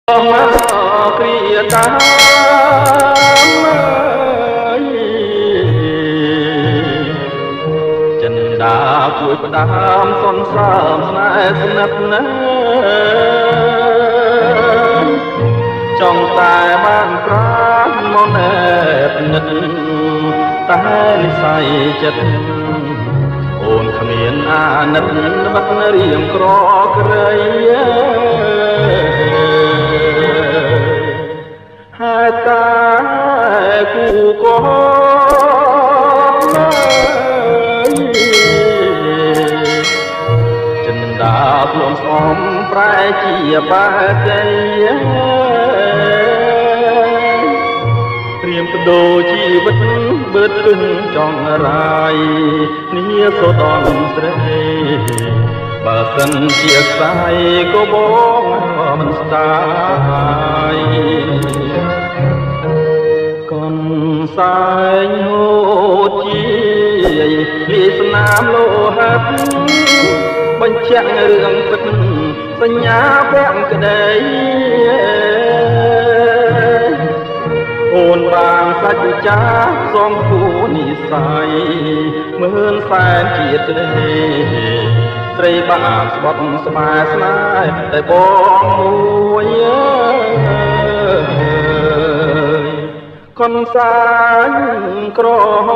មកគ្រាតាមចិនដា ជួយផ្ដាមសនសើមស្នេហ៍ស្និទ្ធណា ចង់តែបានប្រាំមកណែបនិត តែនិស័យចិត្តអូនគ្មានអាណិត បិទរៀងក្រក្រៃ ហេតុតែគូកចិនដាខ្លួនស្អំប្រែជាបាជ័យ ត្រៀមបដូរជីវិតបឺតពឹងចង់រាយ នេះសូដនស្រី បើសិនជាខ្សែក៏បងមិនស្ដាយ កុនសែងហូតជាលីស្នាមលោហិត បញ្ជាក់រឿងពិតសញ្ញាពាក់ក្តី អូនបានសច្ចចាសំគូនិស័យ មឿនសែនជាតិក្តី ស្រីបានស្បត់ស្បែស្នេហ៍តែបងមួយកុនសាញក្រហ